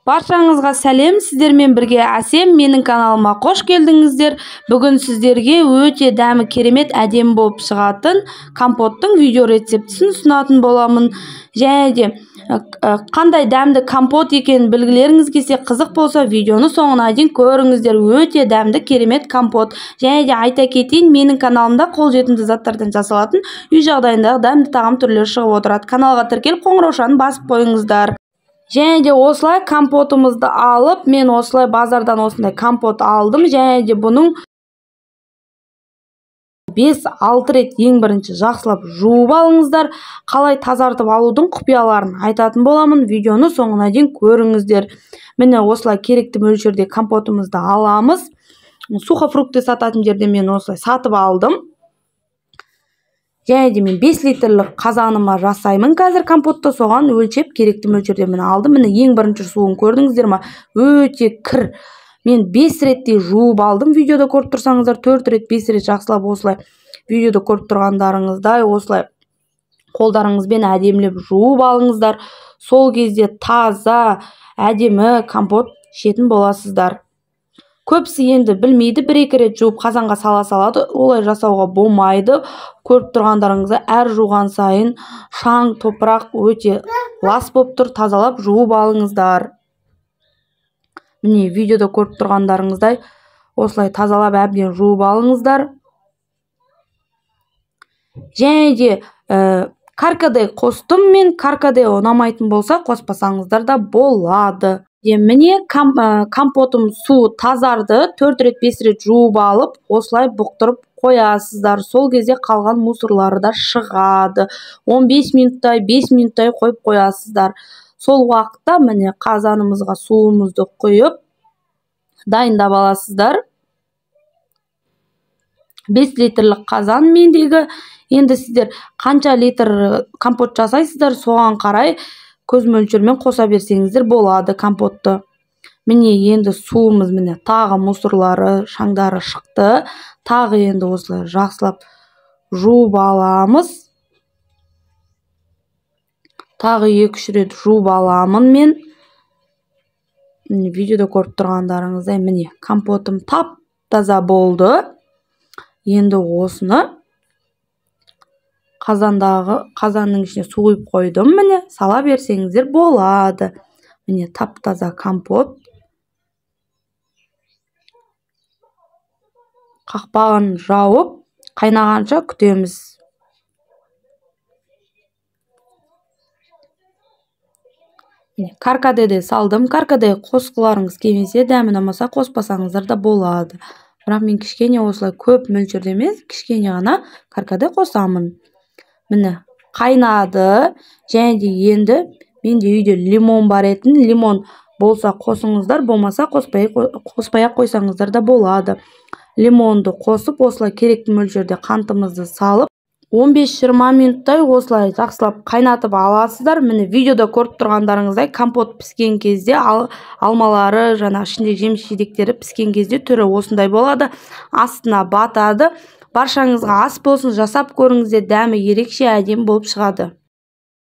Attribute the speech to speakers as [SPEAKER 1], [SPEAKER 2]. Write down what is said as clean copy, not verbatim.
[SPEAKER 1] Баршаңызға сәлем, сіздермен бірге Әсем, менің каналыма қош келдіңіздер. Бүгін сіздерге өте дәмі керемет әдемі болып шығатын компоттың видео рецептісін ұсынатын боламын. Және де қандай дәмді компот екенін білгілеріңіз келсе, қызық болса видеоны соңына дейін көріңіздер. Өте дәмді керемет компот. Және де айта кетейін, менің каналымда қолжетімді заттардан жасалатын үй жағдайындағы дәмді тағам түрлері шығып отырады. Каналға тіркеліп қоңыраушаны басып қойыңыздар. Және де осылай компотымызды алып, мен осылай базардан осындай компот алдым. Және де бұның 5-6 рет ең бірінші жақсылап жуып алыңыздар. Қалай тазартып алудың құпияларын айтатын боламын. Видеоны соңына дейін көріңіздер. Міне осылай керекті мөлшерде компотымызды аламыз. Сухофрукты сататын жерден мен осылай сатып алдым. Және де мен 5 литрлік қазаныма жасаймын қазір компотты, соған өлшеп керекті мөлшерде міне алдым. Міне ең бірінші суын көрдіңіздер ма? Өте кір. Мен 5 реттей жуып алдым. Видеода көріп тұрсаңыздар 4 рет 5 рет жақсылап осылай видеода көріп тұрғандарыңыздай осылай қолдарыңызбен әдемілеп жуып алыңыздар. Сол кезде таза, әдемі компот ішетін боласыздар. Көпсі енді білмейді, бір-екі рет жуып қазанға сала салады. Олай жасауға болмайды. Көріп тұрғандарыңызда әр жуған сайын шаң, топырақ өте лас болып тұр. Тазалап жуып алыңыздар. Міне видеода көріп тұрғандарыңыздай осылай тазалап әбден жуып алыңыздар. Және де каркаде қостым мен. Каркаде ұнамайтын болса қоспасаңыздар да болады. Міне компотым су тазарды, 4 рет 5 рет жуып алып, осылай бұқтырып қоясыздар. Сол кезде қалған мусорлары да шығады. 15 минуттай, 5 минуттай қойып қоясыздар. Сол уақытта міне қазанымызға суымызды құйып дайындап аласыздар. 5 литрлік қазан мендегі. Енді сіздер қанша литр компот жасайсыздар, соған қарай көз мөлшермен қоса берсеңіздер болады компотты. Міне енді суымыз міне тағы мусорлары, шаңдары шықты. Тағы енді осылай жақсылап жуып аламыз. Тағы 2-3 рет жуып аламын мен. Міне видеода көріп тұрғандарыңыздай міне компотым тап-таза болды. Енді осыны қазанның ішіне су құйып қойдым. Міне сала берсеңіздер болады. Міне тап-таза компот. Қақпағын жауып, қайнағанша күтеміз. Міне каркаде де салдым. Каркаде қосқыларыңыз келмесе, дәмі ұнамаса қоспасаңыздар да болады. Бірақ мен кішкене осылай көп мөлшерде емес, кішкене ғана каркаде қосамын. Міне қайнады. Және де енді менде үйде лимон бар етін. Лимон болса қосыңыздар, болмаса қоспай-ақ қойсаңыздар да болады. Лимонды қосып осылай керекті мөлшерде қантымызды салып 15-20 минуттай осылай жақсылап қайнатып аласыздар. Міне видеода көріп тұрғандарыңыздай компот піскен кезде алмалары, жаңа ішіндегі жеміс жидектері піскен кезде түрі осындай болады. Астына батады. Баршаңызға ас болсын, жасап көріңіздер, дәмі ерекше әдемі болып шығады.